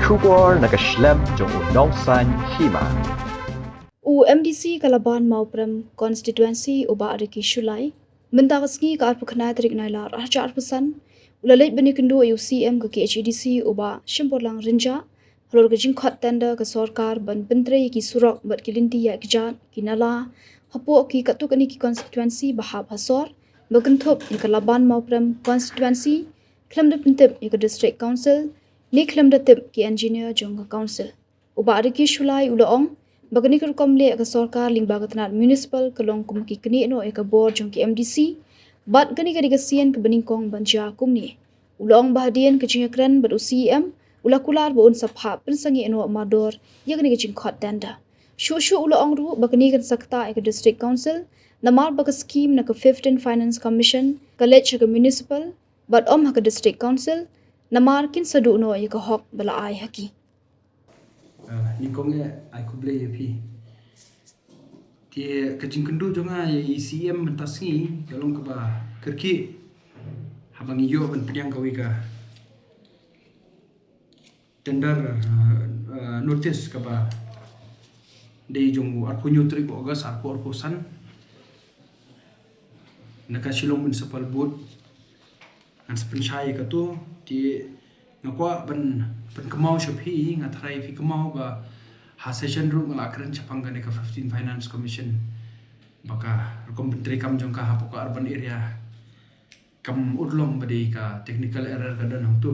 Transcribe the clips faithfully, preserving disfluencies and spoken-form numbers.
Khubor na ka shlem jong u Nongsaiñ Hima. U M D C ka Laban Mawprem Constituency u Bah Ricky Shullai, mynta ka sngi ka arphew khyndai tarik Nailar arhajar arphew san, u la leit ban ïakynduh ïa u C M ka K H A D C u Bah Shemborlang Rynjah, halor ka jingkhot tender ka sorkar ban pyntrei ïa ki surok bad ki lynti ïaid kjat, ki nala, hapoh ki katto katne ki constituency ba hap ha sor, ba kynthup ïa ka Laban Mawprem Constituency, khlem da pyntip ïa ka District Council, ne khlem da tip ki engineer jong ka Council. U Bah Ricky Shullai u la ong, ba kane ka rukom leh ka sorkar lyngba ka tnat municipal ka long kum ki knieh noh ïa ka bor jong ki M D C, bad kane ka dei ka sien kaba nyngkong ban jia kumne. U la ong ba hadien ka jingïakren bad u C M, u la kular ba un sa phah pynsangeh noh mardor ïa kane ka jingkhot tender. Shuh shuh u la ong ruh ba kane kan sa ktah ïa ka District Council, namar ba ka skim na ka fifteen Finance Commission ka leit sha ka municipal, bad ym ha ka District Council, namar kin sa duh noh ïa ka hok ba la ai ha ki. Ah, nyngkong eh, ai khublei ïa phi. Te ka jingkynduh jong nga ïa i C M mynta sngi ka long kaba kyrkieh haba ngi ïoh ban pdiang kawei ka tender, ah, ah, notice kaba dei jong u arphew hynñiew tarik August arphew arphew san na ka Shillong Municipal Board. Ngan sa pynshai ïa kato, te nga kwah ban pynkynmaw sha phi, nga tharai phi kynmaw ba ha session ruh nga la kren shaphang kane ka fifteen Finance Commission, ba ka rukom pyntreikam jong ka hapoh ka urban area kam urlong ba dei ka technical error ka don hangto.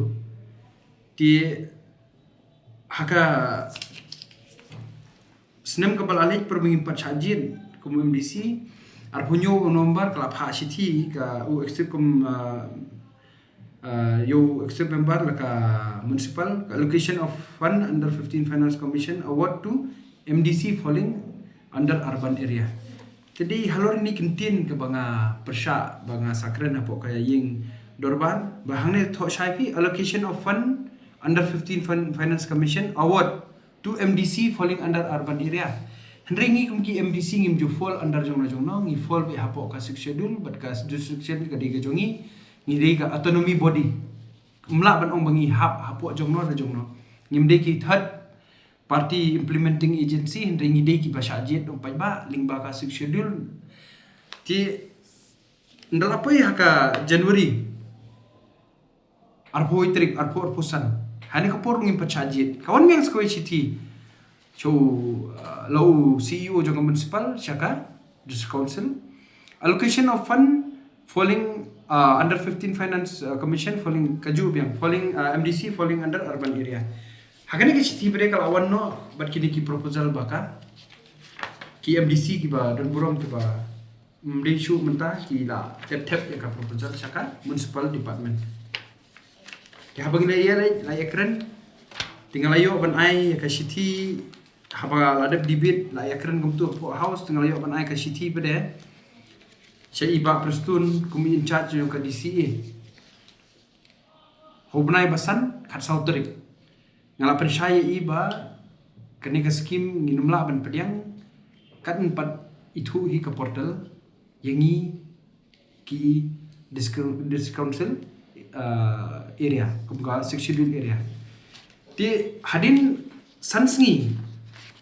Te ha ka snem kaba la leit, para ba ngim pat shah jied kum M D C, arphew hynñiew November ka la phah shithi ka u executive kum, ah, ah, ïa u executive member la ka municipal, ka allocation of fund under fifteen Finance Commission award to M D C falling under urban area. Te dei halor kane ka ktien kaba nga pyrshah ba nga sa kren hapoh ka ïing dorbar, ba hangne thoh shai phi, allocation of fund under fifteen Fin-, Finance Commission award to M D C falling under urban area. Hynrei ngi kum ki M D C ngim ju fall under jongno jongno, ngi fall beit hapoh ka Sixth Schedule, bad ka jurisdiction ka dei ka jong ngi, ngi dei ka autonomy body. Ym lah ban ong ba ngi hap hapoh jongno da jongno. Ngim dei ki third party implementing agency, hynrei ngi dei kiba shah jied, ong paidbah, lyngba ka Sixth Schedule. Te ynda la poi ha ka January arphew tarik, arphew, arphew san, ha kane ka por ngim pat shah jied, ka wan biang sa kawei shithi sha u, uh, la u C E O jong ka municipal, sha ka District Council. Allocation of fund falling, uh, under fifteen Finance, uh, Commission falling, kajuh biang, falling, uh, M D C falling under urban area. Ha kane ka shithi pat ka la wan noh bad kine ki proposal ba ka ki M D C kiba don burom kiba, mm, dei shuh mynta ki la tep tep ïa ka proposal sha ka municipal department. Te haba ngi la ïa, la ïa kren, te nga la ïoh ban ai ïa ka shithi, haba la dep debate, la ïa kren kumto hapoh House, te nga la ïoh ban ai ka shithi pat sha i Bah Prestone kum i in charge jong ka D C A. Ha u bnai ba san, khatsaw tarik, nga la pynshai ïa i ba kane ka skim ngin ym lah ban pdiang katba ym pat ithuh hi ka portal ïa ngi ki District, District Council, uh, area, kum ka Sixth Schedule area. Te hadien san sngi,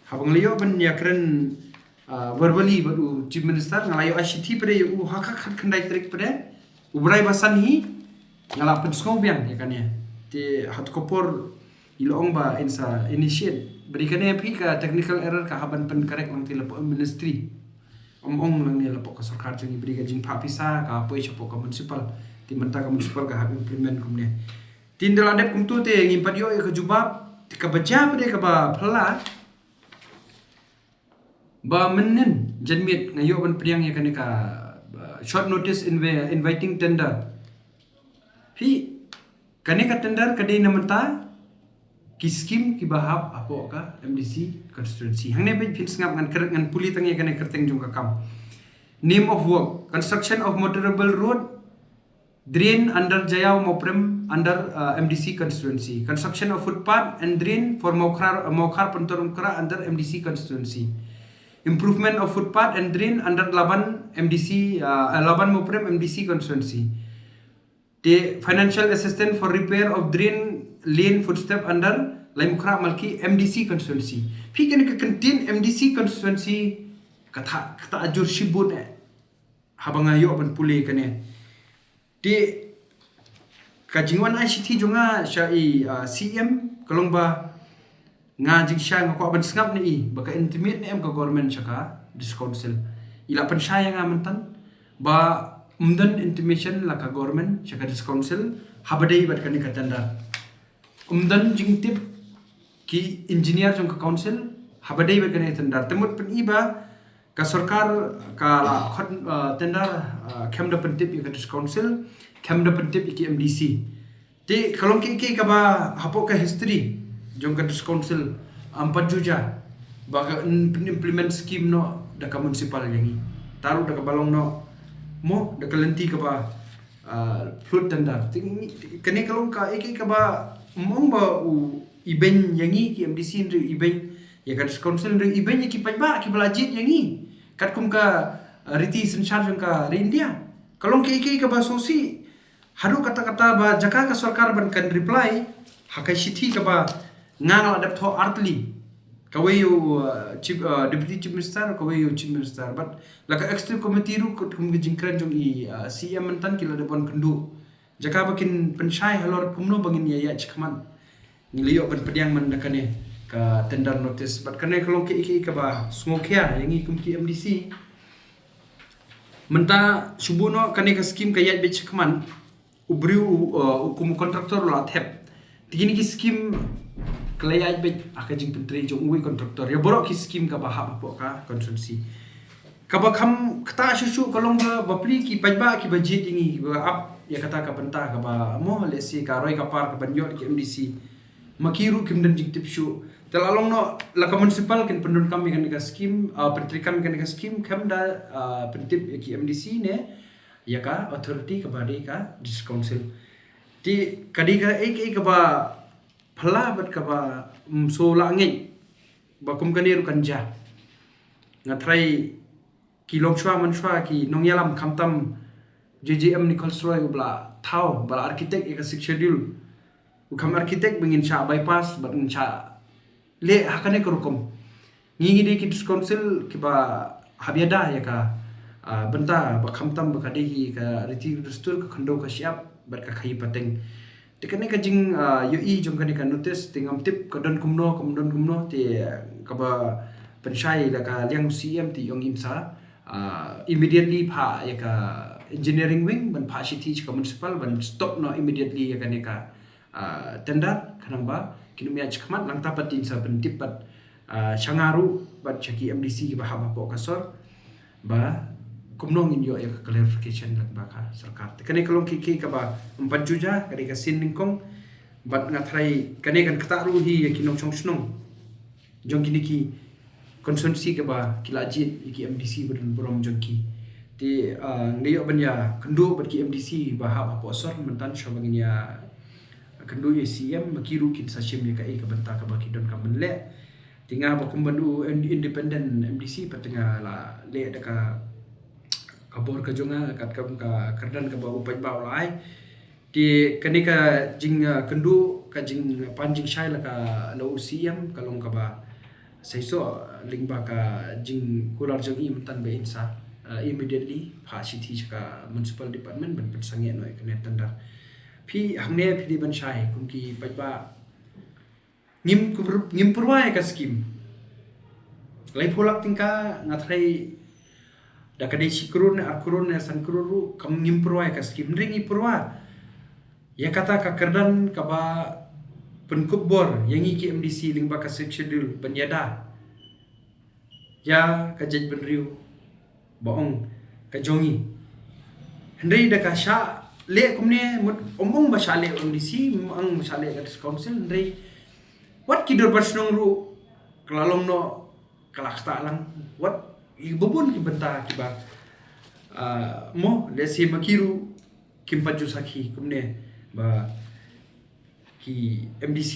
haba nga la ïoh ban ïa kren, uh, verbally bad u Chief Minister, nga la ïoh ai shithi pat ïa u ha ka khatkhyndai tarik pat, u bnai ba san hi, nga la pynsngew biang ïa kane. Te ha kato ka por i la ong ba in sa initiate. Bad ïa kane phi, ka technical error ka hap ban pyncorrect lang te la poi ministry. Ym ong lang ne la poi ka sorkar jong ngi, bad ïa ka jingphah pisa ka poi shapoh ka municipal. Te mynta ka municipal ka hap implement kumne. Te ynda la dep kumto te ngim pat ïoh ïa ka jubab, te kaba jia pat kaba phylla. Ba mynhynnin janmiet nga ïoh ban pdiang ïa kane ka, uh, short notice invi-, inviting tender. Phi, kane ka tender ka dei na mynta ki skim kiba hap hapoh ka M D C constituency. Hangne beit phin sngap, ngan kyrteng, ngan pule tang ïa kane kyrteng jong ka kam. Name of work, construction of motorable road, drain under Jaïaw Mawprem under, uh, M D C constituency. Construction of footpath and drain for Mawkhar, uh, Mawkhar Pynthorumkhrah under M D C constituency. Improvement of footpath and drain under Laban M D C, uh, uh, Laban Mawprem M D C constituency. The financial assistance for repair of drain, lane, footstep under Laitumkhrah Malki MDC constituency. Phi kane ka kyntien MDC constituency ka tah, ka tah jur shibun eh. Haba nga ïoh ban pule kane. Te ka jingwan ai shithi jong nga sha i, ah, CEM ka long ba nga jingshai nga kwah ban sngap na i ba ka intimate ne em ka government sha ka district council. I la pynshai ïa nga myntan ba ym don intimation la ka government sha ka district council haba dei bad kane ka tender. Ym don jingtip ki engineer jong ka council haba dei bad kane ka tender. Te mut pyn-i ba ka sorkar ka la khot, uh, tender, uh, khlem da pyntip ïa ka district council, khlem da pyntip ïa ki MDC. Te ka long kiei kiei kaba hapoh ka history jong ka district council ym pat ju jia ba ka in-, implement scheme noh da ka municipal ïa ngi. Tang ruh da kaba long noh mo da ka lynti kaba, uh, flood tender. Te ngi, kane ka long ka, eh, kiei kaba ym ong ba u ibeiñ ïa ngi ki MDC hynrei ibeiñ ïa ka district council hynrei ibeiñ ïa ki paidbah kiba la jied ïa ngi. Katkum ka, uh, riti synshar jong ka ri India. Ka long kiei kiei kaba sngewsih. Haduh katta katta ba jaka ka sorkar ban kan reply ha ka shithi kaba nga la dep thoh artylli. Kawei u, uh, chief, uh, deputy chief minister, kawei u chief minister. Bad la ka executive committee ruh katkum ka jingkren jong i, uh, CEM myntan ki la dep wan kynduh. Jaka ba kin pynshai halor kumno ba ngin ïa ïaid shakhmat. Ngi la ïoh ban pdiang man da kane ka tender notice. Bad kane ka long kiei kiei kaba sngewkhia ïa ngi kum ki MDC. Mynta shu buh noh kane ka scheme ka ïaid beit shakhmat. U briew, uh, u kum u contractor u la thep. Te kine ki scheme ka la ïaid beit ha ka jingpyntrei jong uwei u contractor. Ïa baroh ki scheme kaba hap hapoh ka constituency. Kaba kham ktah shuh shuh ka long ba, bapli ki paidbah kiba jied ïa ngi kiba ap ïa kata ka bynta kaba mo lehse ka roi ka par kaban ïoh ki MDC. Ma ki ruh kim don jingtip shuh. Te la long noh la ka municipal kin pyndonkam ïa kane ka scheme, ah, pyntreikam ïa kane ka scheme khlem da, ah, pyntip ïa ki MDC ne ïa ka authority kaba dei ka district council. Te ka dei kaei kaei kaba phylla bad kaba, mm, shu la ngeit ba kum kane ruh kan jia. Nga tharai ki longshuwa manshuwa ki nongïalam khamtam JJM Nichols Roy uba la thaw, ba la architect ïa ka Sixth Schedule. U kham architect ba ngin shah bypass bad ngin shah leh ha kane ka rukom. Ngi ngi dei ki district council kiba hap ïada ïa ka, ah, bynta ba khamtam ba ka dei hi ka riti dustur ka khyndew ka shyiap bad ka khaïi pateng. Te kane ka jing, ah, ïohi jong kane ka notice te ngam tip ka don kumno, kam don kumno, te kaba pynshai la ka liang CEM te ong im sa, ah, immediately phah ïa ka engineering wing ban phah shithi sha ka municipal ban stop noh immediately ïa kane ka, ah, tender khnang ba kin ym ïaid shakhmat. Nangta pat te ngin sa pyntip pat, ah, sha nga ruh bad sha ki MDC kiba hap hapoh ka sor ba kumno ngin ïoh ïa ka clarification lyngba ka sorkar. Te kane ka long kiei kiei kaba ym pat ju jia, ka dei ka sien nyngkong. Bad nga tharai kane kan ktah ruh hi ïa ki nongshong shnong jong kine ki constituency kaba ki la jied ïa ki MDC ba don burom jong ki. Te, ah, nga ïoh ban ïakynduh bad ki MDC ba hap hapoh sor mynta shuwa ba ngin ïakynduh ïa CEM, ma ki ruh kin sa shim ïa kaei ka bynta kaba ki donkam ban leh. Te nga ba kum ban u independent MDC pat nga la leh da ka, ka bor ka jong nga, katkam ka kyrdan kaba u paidbah u la ai. Te kane ka jing, ah, kynduh, ka jingpan jingshai la ka, la u CEM ka long kaba seisoh lyngba ka jingkular jong i mynta ba in sa, ah, immediately phah shithi sha ka municipal department ban pynsangeh noh ïa kane tender. Phi hangne phi dei ban shai kum ki paidbah. Ngim kur-, ngim pyrwa ïa ka skim. Laiphew lak tyngka nga tharai da ka dei shi klur ne ar klur ne san klur ruh kam ngim pyrwa ïa ka skim. Hynrei ngi pyrwa ïa kata ka kyrdan kaba pynkup bor ïa ngi ki MDC lyngba ka Sixth Schedule ban ïada ïa ka jaitbynriew ba ong ka jong ngi. Hynrei da ka shah leh kumne, mut ym ong ba shah leh MDC, ym ong ba shah leh ka District Council, hynrei wat ki dorbar shnong ruh ka la long noh, ka la ktah lang, wat i babun ki bynta kiba, ah, mo, lehse ma ki ruh kim pat ju sakhi kumne ba ki MDC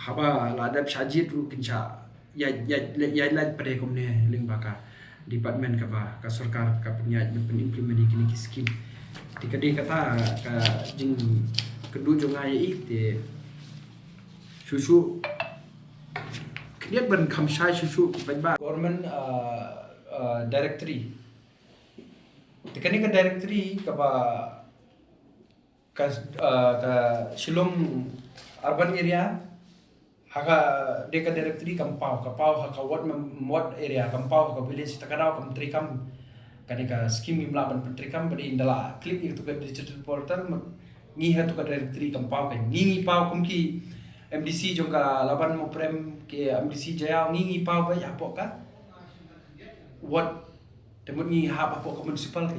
haba la dep shah jied ruh kin shah ïaid, ïaid, ïaid lait pat kumne lyngba ka department kaba ka sorkar ka pynïaid ban pyn-implement ïa kine ki skim. Te ka dei kata ka jingkynduh jong nga ïa i, te shuh shuh Khyndiat ban kham shai shuh shuh ki paidbah. Government, uh, uh, directory. Te kane ka directory kaba ka, uh, ka Shillong urban area, ha ka, de ka directory kam paw, ka paw ha ka ward mem-, ward area, kam paw ha ka village, te ka daw kam treikam kane ka scheme, ngim lah ban pyntreikam. Bad ynda la click ïa katu ka digital portal, ma ngi ha katu ka directory kam paw. Ka ngi, ngi paw kum ki M D C jong ka Laban Mawprem, ki M D C Jaïaw, ngi, ngi paw beit hapoh ka ward, te mut ngi hap hapoh ka municipal.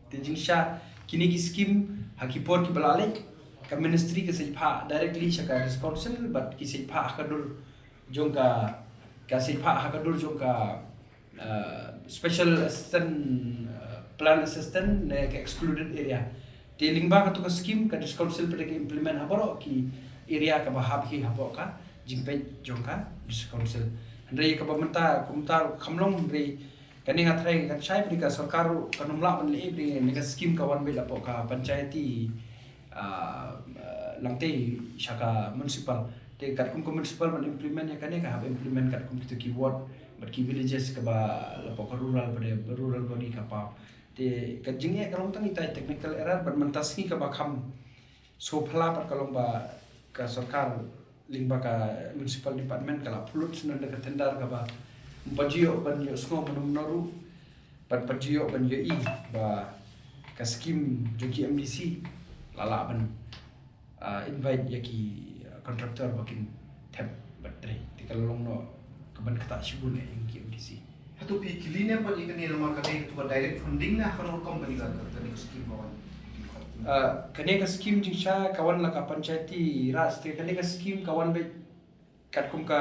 Te jingshisha kine ki scheme ha ki por kiba la leit, ka ministry ka sa phah directly sha ka district council, bad ki sa phah ha ka dur jong ka, ka sa phah ha ka dur jong ka, uh, special assistant, uh, plan assistant ne ka excluded area. Te lyngba katu ka scheme, ka district council pat ka implement ha baroh ki area kaba hap hi hapoh ka jingpeit jong ka district council. Hynrei kaba mynta, kumta kham long, hynrei kane nga tharai kan shai, pyrdi ka sorkar ruh kan ym lah ban leh, pyrdi ne ka scheme ka wan beit hapoh ka panchayati, ah, ah, Langtei sha ka municipal. Te katkum ka municipal ban implement ïa kane, ka hap implement katkum kita ki ward bad ki villages kaba la hapoh ka rural, bad rural body ka paw. Te ka jingeh ka long tang itai technical error, bad mynta sngi kaba kham sngewphylla pat ka long ba ka sorkar lyngba ka municipal department ka la pynlut sngewbha da ka tender kaba ym pat ju ïoh ban ïohsngew mynno mynno ruh, bad ym pat ju ïoh ban ïohi ba ka scheme jong ki M D C la lah ban, ah, invite ïa ki, ah, contractor ba kin thep bad trei. Te ka la long noh kaban ktah shibun eh ïa ki M D C. Hato phi kylli ne em pat ïa kane, namar ka dei katu ka direct funding ne ha kano rukom kane ka, ka, kane ka scheme ka wan? Ah, kane ka scheme jingshisha ka wan la ka Panchayati Raj, te kane ka scheme ka wan beit katkum ka,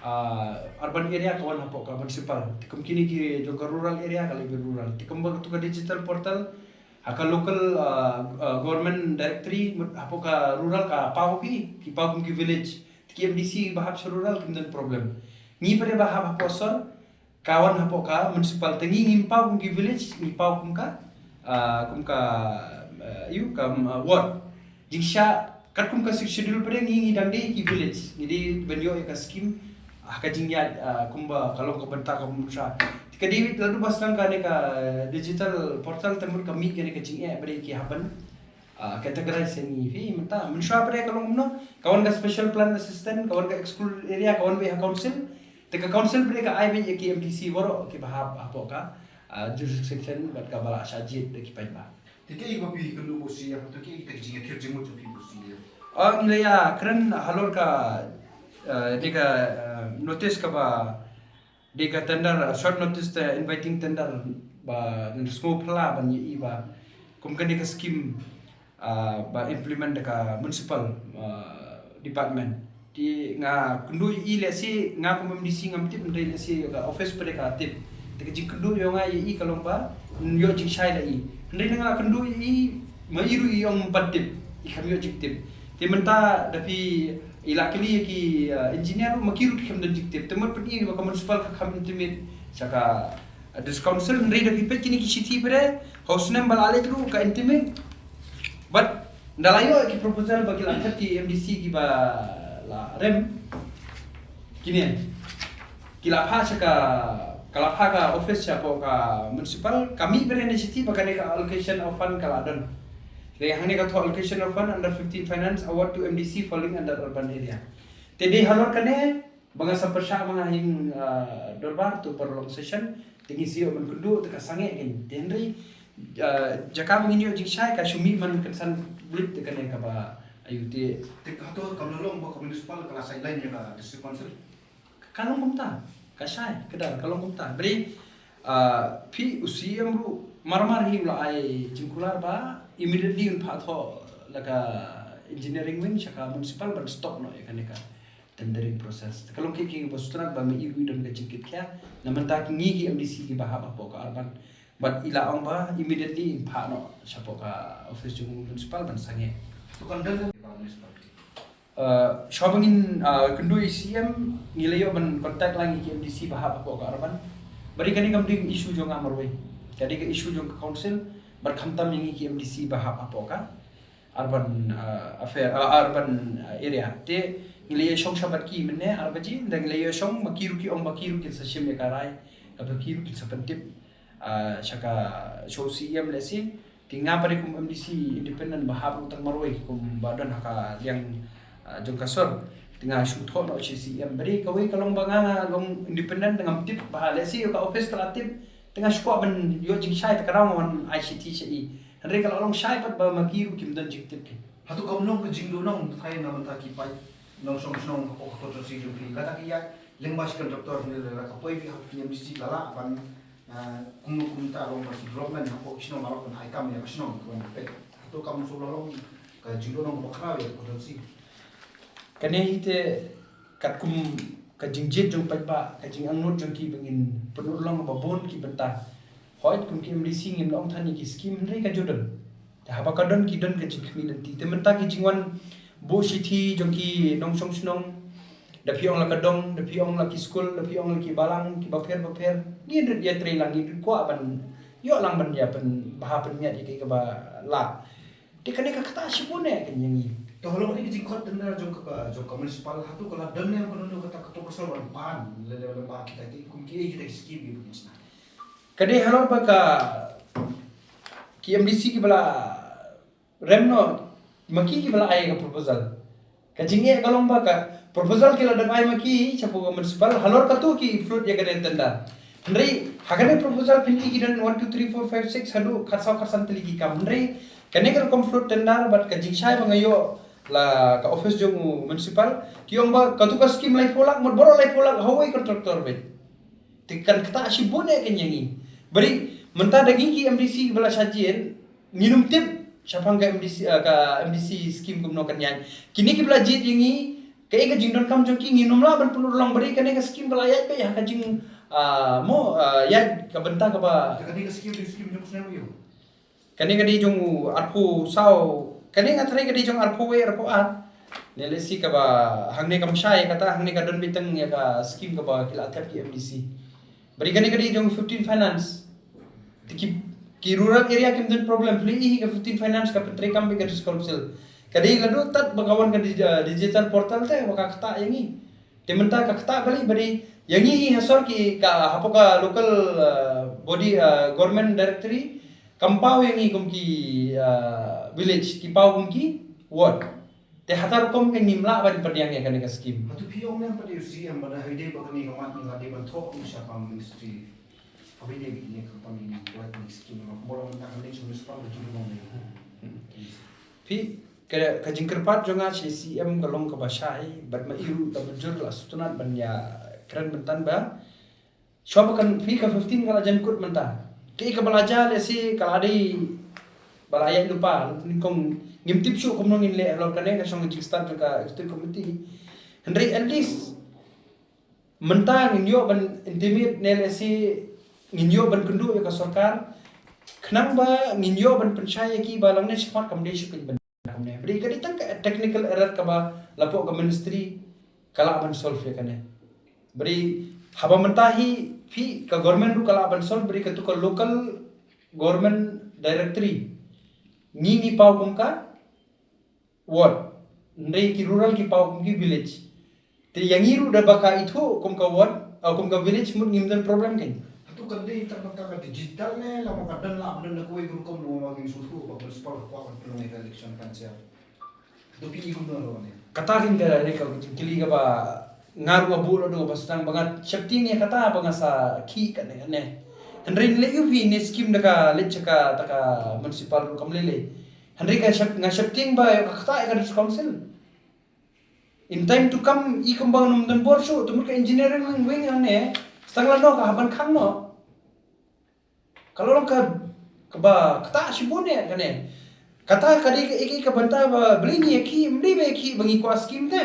ah, urban area ka wan hapoh ka municipal. Te kum kine ki jong ka rural area ka la beit rural. Te kumba katu ka digital portal ha ka local, ah, ah, government directory, mut hapoh ka rural ka paw beit, ki paw kum ki village. Te ki M D C ba hap sha rural kim don problem. Ngi pat de ba hap hapoh sor, ka wan hapoh ka municipal, te ngi ngim paw kum ki village, ngi paw kum ka, ah, kum ka, ah, ïa ka, ah, ward. Jingshisha katkum ka Sixth Schedule pat de ngi, ngi dang dei ki village, ngi dei ban ïoh ïa ka scheme ha ka jingïaid, ah, kumba ka long ka bynta ka mynshwa. Te ka dei lada ba sdang kane ka digital portal, te mut ka mih kane ka jingeh ba dei ki hap ban, ah, categorize ïa ngi. Phi mynta mynshwa pat de ka long kumno, ka wan ka special plan assistant, ka wan ka excluded area, ka wan beit ha council. Te ka council pat de ka ai beit ïa ki M D C baroh kiba hap hapoh ka, ah, jurisdiction bad kaba la shah jied da ki paidbah. Te kaei ba phi kynduh ba u C E M, te kaei ka jingïakhih jingmut jong phi bad u C E M? Ah, ngi la ïakren halor ka, ah, ne ka, ah, notice kaba dei ka tender, ah, short notice te inviting tender ba ngin sngewphylla ban ïohi ba kum kane ka scheme, ah, ba implement da ka municipal, ah, department. Te nga kynduh ïohi, lehse nga kum M D C ngam tip, hynrei lehse ka office pat de ka tip. Te ka jingkynduh jong nga ïohi ka long ba ym ïoh jingshai la i. Hynrei nga la kynduh ïohi, ma i ruh i ong ym pat tip, i kham ïoh jingtip. Te mynta da phi i la kylli ïa ki, ah, engineer ruh, ma ki ruh ki kham don jingtip. Te mut pyn-i ba ka municipal ka kham intimate sha ka, ah, district council, hynrei da phi peit kine ki shithi pat de ha u snem ba la leit ruh ka intimate. Bad ynda la ïoh ki proposal ba ki la thep ki M D C kiba la rem, kine ki la phah sha ka, ka la phah ka office shapoh ka municipal, ka mih pat de ne shithi ba kane ka allocation of fund ka la don. Te hangne ka thoh allocation of fund under fifteen finance award to M D C falling under urban area. Te dei halor kane ba nga sa pyrshah ma nga ha ïing, ah, dorbar to prolong session, te ngi shu ïoh ban kynduh te ka sangeh kein. Te hynrei, ah, jaka ba ngin ïoh jingshai ka shu mih man kynsan bluit te kane kaba ïoh te. Te hato kam long ba ka municipal ka la sideline ïa ka district council? Ka long kumta, ka shai, ka dei, ka long kumta. Bad, ah, phi u C E M ruh mar mar hi u la ai jingkular ba immediately un phah thoh la ka engineering wing sha ka municipal ban stop noh ïa kane ka tendering process. Te ka long kaba sngewtynnat ba ma i ruh i don ka jingkitkhia na bynta ngi ki M D C kiba hap hapoh ka urban. Bad i la ong ba immediately in phah noh shapoh ka office jong u municipal ban sangeh. To condemn ka municipality. Uh, shuwa ba ngin, uh, kynduh ïa u C E M, ngi la ïoh ban contact lang ïa ki M D C ba hap hapoh ka urban. Bad kane kam dei ka issue jong nga marwei. Ka dei ka issue jong ka council bad khamtam ïa ngi ki M D C ba hap hapoh ka urban, uh, affair, uh, urban, uh, area. Te Ngi la ïa shong shabat ki mynne ar baje, da ngi la ïa shong ma ki ruh ki ong ba ki ruh kin sa shim ïa ka rai, kaba ki ruh kin sa pyntip, ah, sha ka, sha u C E M lehse. Te nga pat de kum M D C independent ba hap ruh tang marwei kum ba don ha ka liang, ah, jong ka sor. Te nga shu thoh noh sha C E M. Bad kawei ka long ba nga long independent, ngam tip ba lehse ïa ka office ka la tip. Te nga shu kwah ban ïoh jingshai te ka dang wan ai shithi sha i. Hynrei ka la long shai pat ba ma ki ruh kim don jingtip ki. Hato kam long ka jingduhnong, tharai na mynta ki paid nongshong shnong hapoh ka constituency jong phi, lada ki ïaid lyngba shi contractor ne lada ka poi phi hapoh ki M D C, la lah ban, ah, kum, kumta long ba ki development hapoh ki shnong, la lah ban ai kam ïa ka shnong ka ban peit. Hato kam shu la long ka jingduhnong kaba khraw ïa ka constituency? Kane hi te katkum ka jingjied jong paidbah, ka jingangnud jong ki ba ngin pynurlong ba bun ki bynta. Hooid, kum ki M D C ngim la ong than ïa ki skim, hynrei ka ju don. Te haba ka don ki don ka jingkhmih lynti. Te mynta ki jingwan buh shithi jong ki nongshong shnong, da phi ong la ka dong, da phi ong la ki skul, da phi ong la ki balang kiba pher ba pher, ngin rit ïatrei lang, ngin rit kwah ban ïoh lang ban ïa pyn, bha pynmiat ïa kaei kaba lah. Te kane ka ktah shibun eh ka ïa ngi. To halor kane ka jingkhot tender jong ka, jong ka municipal, hato ka la don ne em kano kano kata ka proposal ban pan lane lane ba kita ki, kum kiei kita ki skim kiba ngi shna? Ka dei halor ba ka, ki M D C kiba la rem noh, ma ki kiba la ai ka proposal. Ka jingeh ka long ba ka proposal ki la dep ai ma ki shapoh ka municipal, halor katu ki float ïa kane tender. Hynrei ha kane proposal phin i ki don one, two, three, four, five, six, haduh khatsaw khatsan tylli ki kam. Hynrei kane ka rukom float tender bad ka jingshai ba nga ïoh la ka office jong u municipal, ki ong ba katu ka skim laiphew lak, mut baroh laiphew lak ha uwei contractor beit. Te kan ktah shibun eh ka ïa ngi. Bad mynta da ngi ki M D C ba la shah jied, ngin ym tip shaphang ka M D C, ah, ka M D C skim kumno kan ïaid. Kine kiba la jied ïa ngi, kaei ka jingdonkam jong ki ngin ym lah ban pynurlong, bad kane ka skim ka la ïaid beit ha ka jing, ah, mo, ah, ïaid ka bynta kaba. Te kane ka skim, skim jong u snem aïu? Kane ka dei jong u arphew saw, kane nga tharai ka dei jong arphew wei arphew ar. Ne lehse kaba hangne kam shai kata, hangne ka don beit tang ïa ka skim kaba ki la thep ki M D C. Bad kane ka dei jong fifteen finance. Te ki, ki rural area kim don problem, phi i hi ka fifteen finance ka pyntreikam beit ka district council. Ka dei la dei tad ba ka wan ka di-, uh, digital portal te ba ka ktah ïa ngi. Te mynta ka ktah kali bad ïa ngi hi ha sor ki ka hapoh ka local, uh, body, uh, government directory, kam paw ïa ngi kum ki, uh, village, ki paw kum ki ward. Te hata rukom ka ngim lah ban pdiang ïa kane ka skim. Hato phi ong ne em pat ïa u C M ba da hynrei ba kane ka mat ngi la dei ban thoh kum shaphang ministry. Phi, ka, ka jingkyrpad jong nga sha C M ka long kaba shai, bad ma i ruh kaba jur la sngewtynnat ban ïa kren mynta ba. Shuwa ba kan phi ka fifteen ka la jan kut mynta. Kaei kaba la jia lehse ka la dei ba la ïaid lypa, nyngkong ngim tip shuh kumno ngin leh halor kane ka shong ka jingstad jong ka executive committee. Hynrei at least mynta ngin ïoh ban intimate ne lehse ngin ïoh ban kynduh ïa ka sorkar. Khnang ba ngin ïoh ban pynshai ïa ki ba lane shakhmat kam dei shuh ka jingpynshai kumne. Bad ka dei tang ka technical error kaba la pok ka ministry ka lah ban solve ïa kane. Bad haba mynta hi phi ka government ruh ka lah ban solve, bad katu ka local government directory ngi ngi paw kum ka ward. Hynrei ki rural ki paw kum ki village. Te ïa ngi ruh da ba ka ithuh kum ka ward, ah, kum ka village mut ngim don problem kein. Hato kan dei tang ka digital ne, lada ka don la don na kawei ka rukom ruh ma ngin shu thuh ba municipal ka kwah ban pynlong ïa ka election kan sia. Hato phi i kumno ruh ne? Kata kin ka dei ka jingkylli kaba nga ruh nga buh la dei ba sdang ba nga sheptieng ïa kata ba nga sa khih kane kane. Hynrei lei ïa phi ne skim da ka leit sha kata ka municipal ruh kam lei lei. Hynrei ka shep, nga sheptieng ba ïa ka ktah ïa ka district council. In time to come, i kumba ngam don bor shuh, te mut ka engineering wing hangne, sa tang lano ka hap ban khang noh. Ka la long ka, kaba ktah shibun eh kane. Kata ka dei ka, ka, ka bynta ba balei ngi ïakhih, ym dei ba ïakhih ba ngi kwah skim te.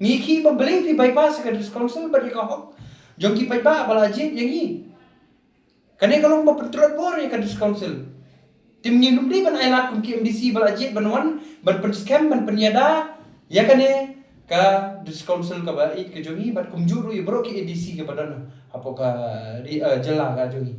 Ngi ïakhih ba balei phi bypass ka district council bad ïa ka hok jong ki paidbah ba la jied ïa ngi. Kane ka long ba pyntlot bor ïa ka district council. Te ngim dei ban ailad kum ki M D C ba la jied ban wan ban pynskhem ban pynïada ïa kane ka district council kaba ïeit ka jong ngi bad kumjuh ruh ïa baroh ki A D C kiba don hapoh ka ri, eh, jylla ka jong ngi.